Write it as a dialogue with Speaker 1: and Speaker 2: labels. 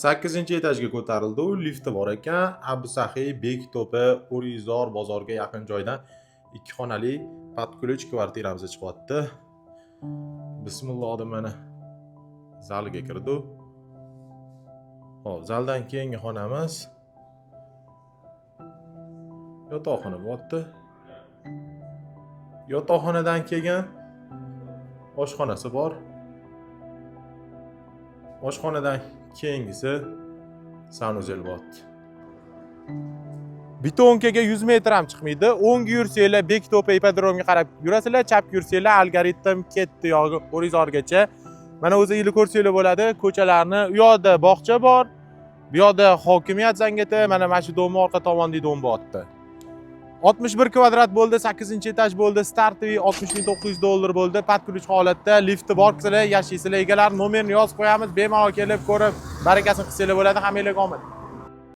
Speaker 1: Sakkizinchi etajga ko'tarildi u, lifti bor ekan. Abusaxiy, Bekto'pa, O'rikzor bozorga yaqin joydan ikki xonali под ключ kvartiramiz chiqyapti. Bismillah deb mana zalga kirdi. Xo'p, zaldan keyingi xonamiz yotoqxona bo'lyapti. Yotoqxonadan keyin oshxonasi bor. Oshxonadan keyingisi санузел bo'lyapti. Бетонка ga 100 metr ham chiqmaydi. O'ngga yursanglar, Bekto'pa ipodromga qarab yurasizlar, chapga yursanglar, Algoritm ketdi yog'i O'rikzorgacha. Mana o'zinglar ko'rsanglar bo'ladi ko'chalarni. U yoqda bog'cha bor, bu yoqda hokimiyat zangati, mana shu дом ni orqa tomondagi дом bo'lyapti. 61 kvadrat bo'ldi, 8-etaj bo'ldi, стартовый 60 900 dollar bo'ldi, под ключ holatda, lifti bor, sizlar yashaysizlar, egalari nomerini yozib qo'yamiz, bemalol kelib ko'rib, barakasini qilsanglar bo'ladi, hammanglarga omad.